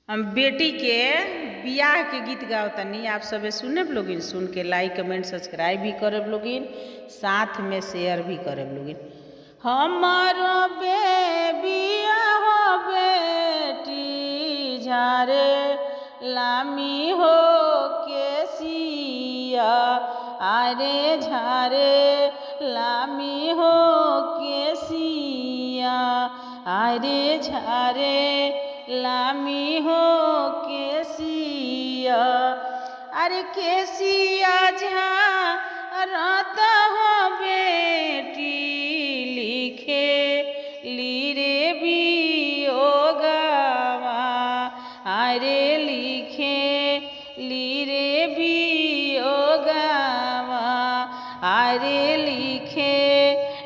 हम बेटी के बियाह के गीत गावतनी। आप सबे सुनेब लोगिन, सुन के लाइक कमेंट सब्सक्राइब भी करब लोगिन, साथ में शेयर भी करब लोगिन। हमारो बेबिया हो बेटी झारे लामी हो के सिया, अरे झारे लामी हो के सिया, अरे झारे लामी हो के सिया, अरे केसिया झारत हो बेटी लिखे लीरे बियोगवा, अरे लिखे लीरे बियोगवा, अरे लिखे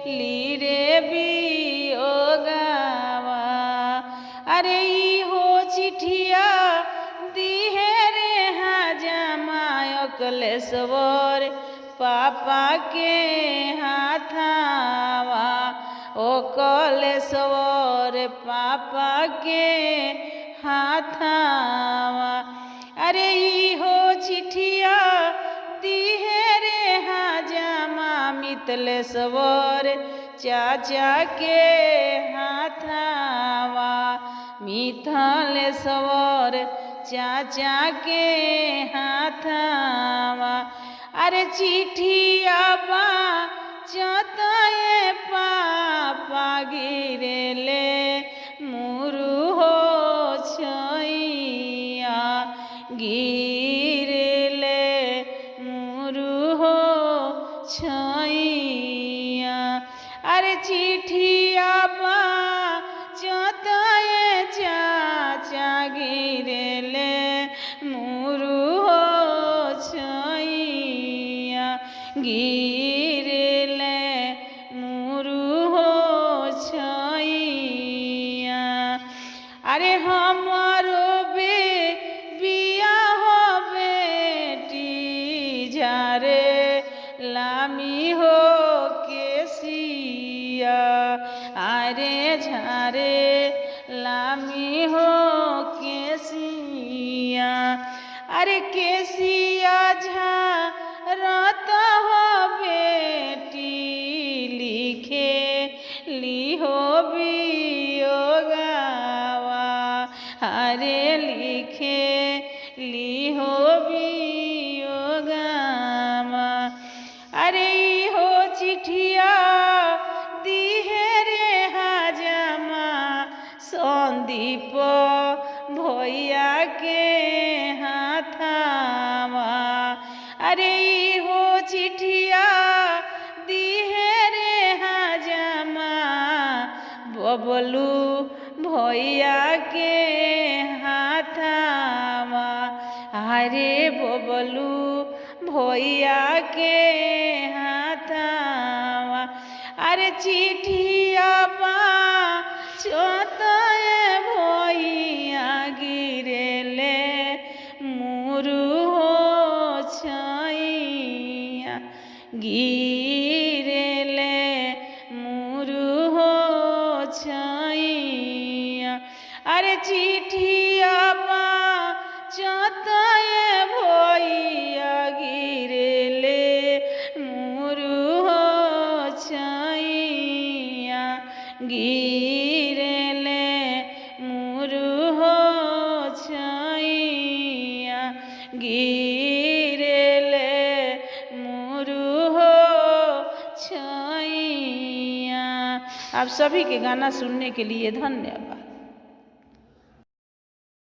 लीरे बियोगवा, अरे हो चिठिया दिहे रे हाजमा अकलेश्वर पापा के हाथावा, ओ कलेश्वर पापा के हाथावा, अरे ई हो चिठिया दिहे रे हाजमा मितलेश्वर चाचा के हाथावा, मिथलेश्वर चाचा के हाथावा, अरे चिठिया बा चतए पापा गिरले मुरु हो छैया, गिरले मुरु हो छैया, अरे चिठिया बा चतए चाचा गिरले मुरु हो छैया, गिरले मुरु हो छैया, अरे हमारो बे बिया हो बेटी झारे लामी हो के सिया, अरे झारे लामी हो के सिया, अरे केसिया झारत हो बेटी लिखे लिहो बियोगवा, अरे लिखे लिहो बियोगवा, अरे हो चिठिया दिहे रे हाजमा संदीप भैया के हाथावा, अरे हो चिठिया दिहे रे हाजमा बबलू भैया के हाथावा, अरे बबलू भैया के हाथावा, अरे चिठिया बा चतए भैया गिरले मुरु हो छैया, गिरले मुरु हो छैया, अरे चिठिया बा चतए भैया गिरले मुरु हो छैया, गिरले मुरु हो छैया, गिरले मुरु हो छैया। आप सभी के गाना सुनने के लिए धन्यवाद।